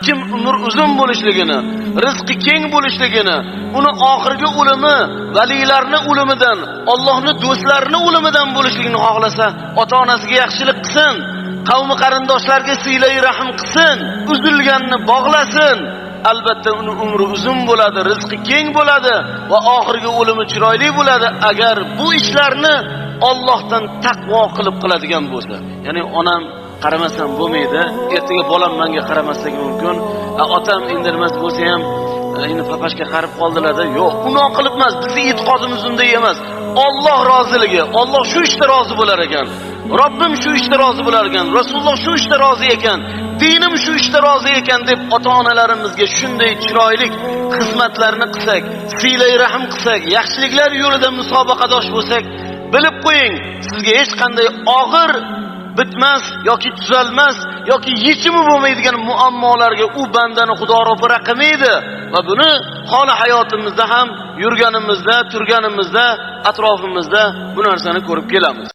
Kim umr uzun bo'lishligini, rizqi keng bo'lishligini, uni oxirgi o'limi valiylarni o'limidan, Allohning do'stlarini o'limidan bo'lishligini xohlasa, ota-onasiga yaxshilik qilsin, qavmi qarindoshlarga siylay rahm qilsin, uzilganni bog'lasin. Albatta uni umri uzun bo'ladi, rizqi keng bo'ladi va oxirgi o'limi chiroyli bo'ladi agar bu ishlarni Allohdan taqvo qilib qiladigan bo'lsa. Ya'ni onam qaramasam bo'lmaydi, ertaga bolam menga qaramasligi mumkin. Otam endi nimasi bo'lsa ham endi papashga qarib qoldilar-da. Yo'q, unaqa qilib emas, bizning e'tiqodimiz unday emas. Alloh roziligi, Alloh shu ishda rozi bo'lar ekan. Robbim shu ishda rozi bo'lar ekan, Rasululloh shu ishda rozi ekan, dinim shu ishda rozi ekan deb ota-onalarimizga shunday chiroyli xizmatlarni qilsak, siylay rahm qilsak, yaxshiliklar yo'lida musobaqadosh bo'lsak, bilib qo'ying, sizga hech qanday og'ir bitmas yoki tuzalmas yoki yechimi bo'lmaydigan muammolarga u bandani Xudo ro'para qilmaydi va buni holi hayotimizda ham yurganimizda, turganimizda, atrofimizda bu narsani ko'rib kelamiz.